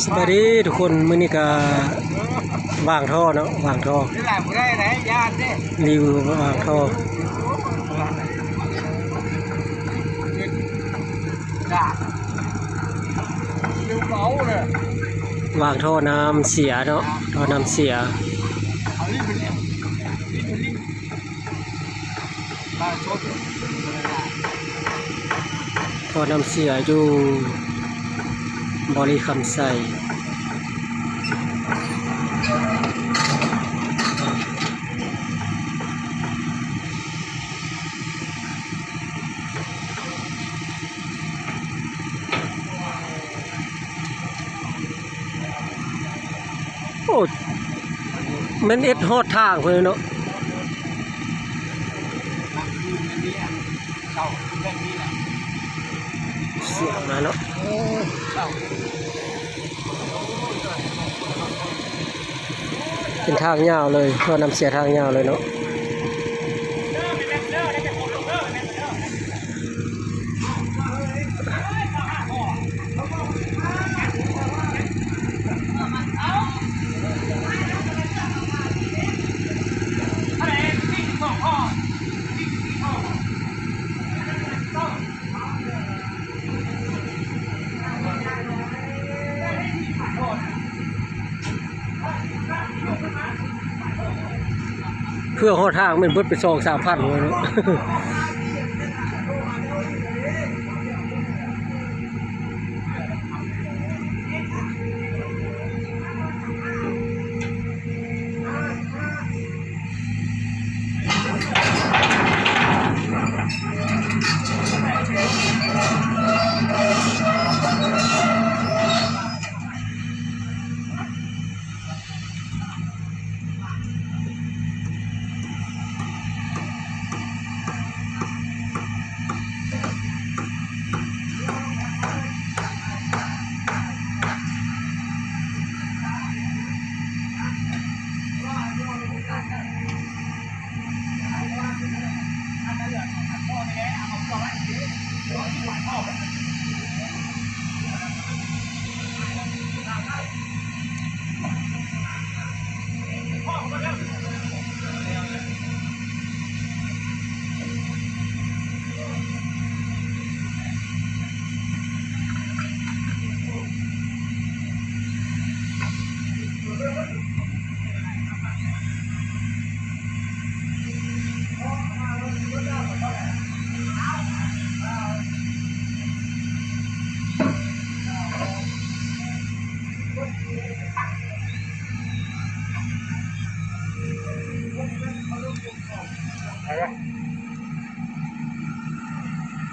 ສະບາຍດີທຸກຄົນ, ມື້ນີ້ກະຫວ່າງທໍ່ເນາະ, ຫວ່າງທໍ່ ນີ້ແຫຼະ ບໍ່ໄດ້ໄດ໋ ຢ້ານເດ້ ຣີວິວຫວ່າງທໍ່. ຫວ່າງທໍ່ນ້ຳເສຍເນາະ, ທໍ່ນ້ຳເສຍ. ທໍ່ນ້ຳເສຍຢູ່ບໍລິຄຳໄຊ. ໂອ້ ແມ່ນເຮັດຮອດທາງພຸ້ນເນາະ. ສຽງມາເນາະ, ເປັນທາງຍາວເລີຍ, ທໍ່ນ້ຳເສຍທາງຍາວເລີຍເນາະ. ເພື່ອຮອດທາງແມ່ນເບິດໄປສອງສາມພັນເລີຍເນາະ.